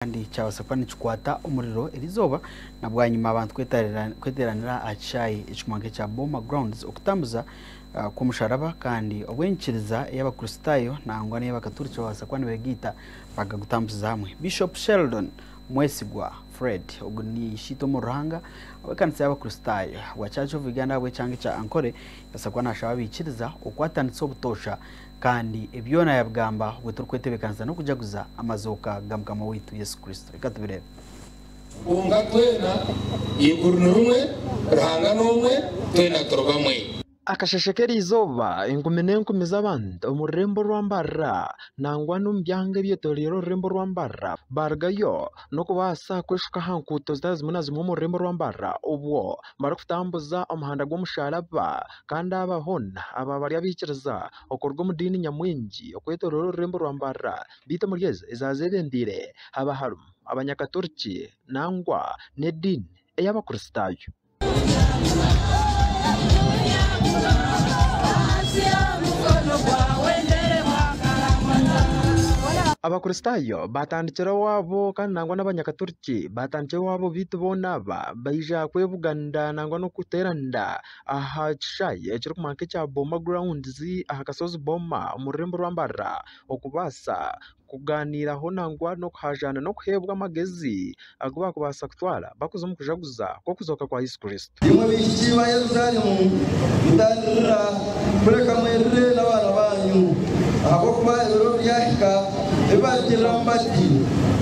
Kandi kyabaasa kuba nikikwata omuriro erizooba na bwanyima abantu kweteeranira aha kishaayi ekirikumanywa nk'ekya Boma Grounds okutambuza kw'omusharaba kandi obwo enyikiriza ey'abakristaayo nangwa n'ey'abakaturiki babaasa kuba nibegaita bakagutambuziza hamwe. Bishop Sheldon Mwesigwa Fred ogu ni ishiitwe omu Ruhanga ow'ekanisa y'abakristaayo bwa Church of Uganda ahabw'ekyanga ekya Ankole yabaasa kuba nashaba abaikiriza okukwatanisa obutoosha Kandi ebi byona yabigamba obwo turikwetebeekanisa n'okujaguza amazooka ga Mukama waitu Yesu Kristo. Reka tubireebe. Kwonka twena eiguru ni rimwe, Ruhanga n'omwe, twena turi bamwe. Akasheshe k'eriizooba, enkumi n'enkumi z'abantu omu rurembo orwa Mbarara nangwa n'omu byanga ebyetoreire orurembo orwa Mbarara baarugayo n'okubaasa kweshuka aha nguuto zitari zimwe na zimwe omu rurembo orwa Mbarara obwo barikutambuza omuhanda gw'omusharaba kandi aba hoona aba bari abaikiriza okuruga omu diini nyamwingi okwetooroora orurembo rwa Mbarara beitu omuri ezo ezaazebembeire haba harimu Abanyakaturiki nangwa n'ediini ey'Abakristaayo. Abakristaayo baatandikire owaabo kandi nangwa n'Abanyakaturiki baatandikire owaabo beitu boona aba baija kwebuganira nangwa n'okuteeranira aha kishaayi ekirikumanywa nk'ekya Boma Grounds aha kashozi Boma omu rurembo rwa Mbarara okubaasa kugaaniiraho nangwa n'okuhaajaana n'okuheebwa amagezi agu baakubaasa kutwara barikuza omu kujaguza kw'okuzooka kwa Yesu Kristo. Imwe baishiki ba Yerusaalemu, mutandirira, kureka mwerire n'abaana baanyu, ahabw'okuba ebiro biryahika ebi barigiriramu bati,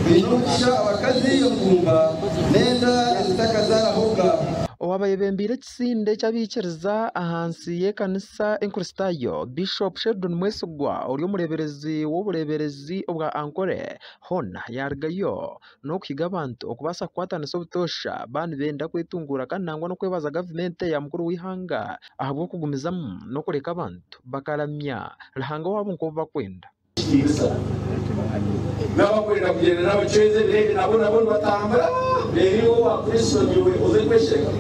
Baine omugisha abakazi engumba n'enda ezitakazaarahoga. Owaabayebembeire Ekisinde ky'abaikiriza ahansi y'ekanisa Enkuristaayo, Bishop Sheldon Mwesigwa ori omureeberezi w'obureeberezi obwa Ankole hoona yaarugayo n'okuhiga abantu okubaasa kukwatanisa obutoosha baaba nibenda kwetunguura kandi nangwa n'okwebaza gavumenti ya mukuru w'eihanga ahabw'okugumizamu n'okureka abantu bakaramya Ruhanga waabo nk'obu barikwenda. Ekitiinisa. N'abakwenda kugyenda n'abacwezi ebiro ebi nabo nabo nibatambura reero iwe owa Kristo niiwe oze kweshereka.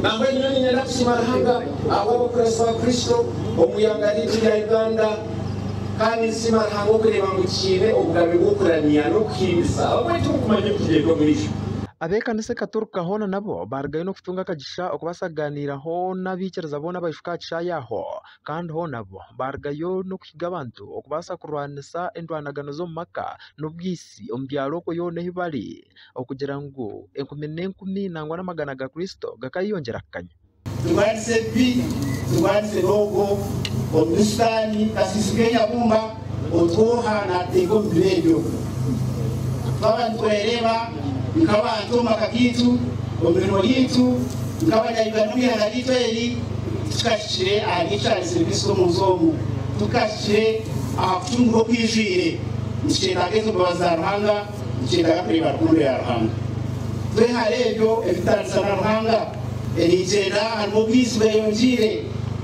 Nambwenu nyowe niinyenda kusiima Ruhanga ahabw'abakurasi ba Kristo omu ihanga ryaitu rya Uganda kandi nsiima Ruhanga okureeba ngu tukiine obugabe bw'okuramya n'okuhimbisa ahabw'okuba titurikumanya ebirikugyenda omu maisho. Ab'ekanisa ekaturika hoona nabo baarugayo n'okutunga akagisha okubaasa kugaaniiraho n'abaikiriza boona abaishuka aha kishaayi aho. Kandi hoona bo baarugayo n'okuhiga abantu okubaasa kurwanisa endwanagano z'omu maka n'obwitsi omu byaro okwo yoona ahu bari, okugira ngu enkumi n'enkumi nangwa n'amagana ga Kristo gakayeyongyera kukanya. Turwanise ebibi, turwanise n'ogwo omubi Sitaani, kasiisi k'enyabumba, otwoha naatuteeka omu biro ebyo. Twaba nitwereeba nk'abantu omu maka gaitu, omu mirimo yaitu, nk'abanya-Uganda omu ihanga ryaitu eri, Tikikahikire ahari ekyaresire Kristo omu nsi omu. Tikikahikire aha kucungurwa okwijwire. Nikikyetaaga ezo mbabazi za Ruhanga, nikikyetaaga kureeba rukundo ya Ruhanga. Twehare ebyo ebitutaanisa na Ruhanga. Eringyenda harimu obwitsi bweyongyeire.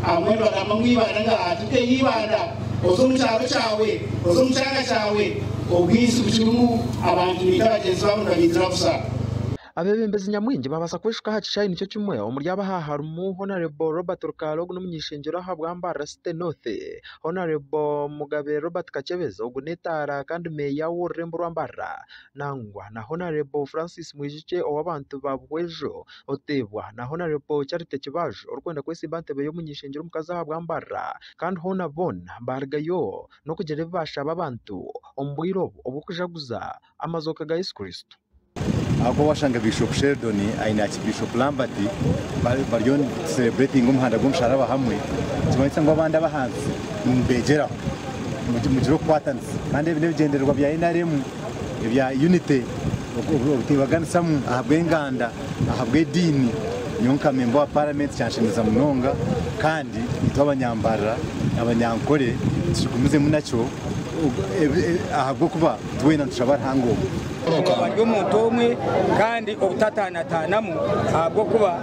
Abamwe nibagamba ngu Ibanda ngaaha titeyo Ibanda. Oze omu kyaro kyawe, oze omu kyanga kyawe, obwitsi bukirimu, abantu nibaita bagyenzi baabo nibabaitira busha. Abeebembezi nyamwingi baabaasa kweshuka aha kishaayi nikyo kimwe, omuri abo aha harimu Hon. Robert Rukaara ogu n'omuny'eishengyero aha bwa Mbarara City North, Hon. Mugabe Robert Kakyebezi ogu n'etaara kandi meeya w'orurembo rwa Mbarara nangwa na Hon. Francis Mwijukye ow'abantu ba Buhweju oteebwa na Hon. Charity Kibaju orikwenda kwetsimba aha ntebe y'omuny'eishengyero omukazi aha bwa Mbarara kandi hoona boona baarugayo n'okugira ebi baashaba abantu omu bwire obu obw'okujaguza amazooka ga Yesu Kristo. Ahabw'okuba washanga Bishop Sheldon aine Archbishop Lambert bariyo celebrating omuhanda gw'omusharaba hamwe, nikimanyisa ngu abandi ab'ahansi nimubegyeraho mugire okukwatanisa. Kandi ebi n'ebigyendererwa bya NRM ebya unity, obutebaganisamu ahabw'enganda, ahabw'ediini. Nyowe nka memba wa paramenti kyanshemeza munonga kandi itwe abanyambarara, abanyankore tukigumizemu nakyo ahabw'okuba Twena nitushaba Ruhanga omwe. Bari omuntu omwe kandi obutataanataanamu ahabw'okuba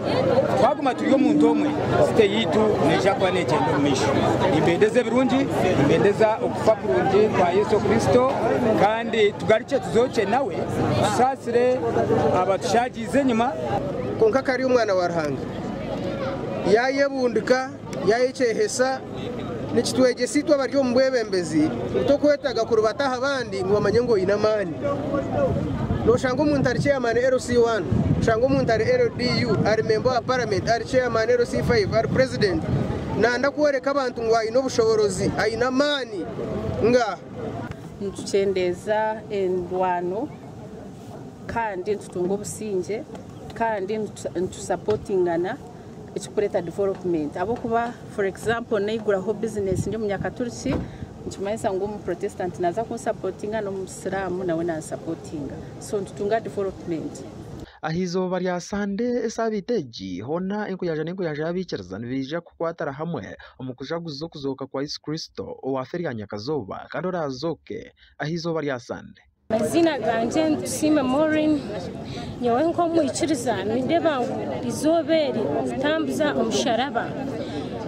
twaguma turi omuntu omwe site yaitu neija kuba neegyenda omu maisho. Nimbendeza ebirungi, nimbendeza okufa kurungi kwa Yesu Kristo kandi tugarukye tuzookye nawe tusaasire abatushaagiize enyima. Kwonka kari omwana wa Ruhanga, yaayebundika, yaayekyehesa. Nikitwegyesa itwe abari omu bwebembezi ngu tokwetaaga kurubata aha bandi ngu bamanye ngu oine amaani. Noshanga omuntu ari chairman LC1, oshanga omuntu ari LDU, ari member wa parliament, ari chairman LC5, ari president. Nanda kworeka abantu ngu aine obushoborozi, aine amaani nga nitukyendeza endwano kandi nitutunga obusingye kandi nitusapotingana ekikureeta development. Ahabw'okuba for example naiguraho business ndi omunyakaturiki nikimanyisa ngu omuprotestant naza kunsapotinga n'omusiraamu nawe nansapotinga, so nitutunga development. Aha izooba rya Sande esaabiiti egi, hoona enkuyanja n'enkuyanja y'abaikiriza nibaija kukwatira hamwe omu kujaguza okuzooka kwa Yesu Kristo owaafa erya nyakazooba kandi oraazooke aha izooba rya Sande. Amazina gangye Nitusiime Maureen, nyowe nk'omwikiriza nindeeba ngu izooba eri okutambuza omusharaba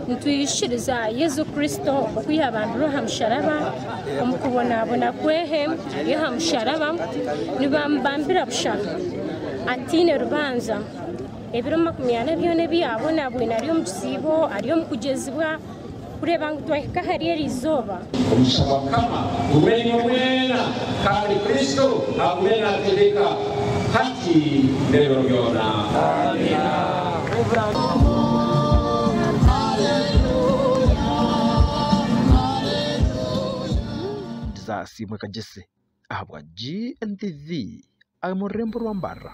nitwikiriza Yesu Kristo oku yabambirwe aha musharaba omu kubonabona kwehe ari aha musharaba nibamubambira busha atiine rubanja. Ebiro 40 byona ebi yabonabwine ari omu kisiibo ari omu kugyezibwa kureeba ngu twahika ahari eri izooba. Omugisha gwa Mukama gume imwe mwena, kandi Kristo agume naategeka hati n'ebiro byona. Amiina. Ndizaasiimwe Kagyese ahabwa GNTV omu rurembo rwa Mbarara.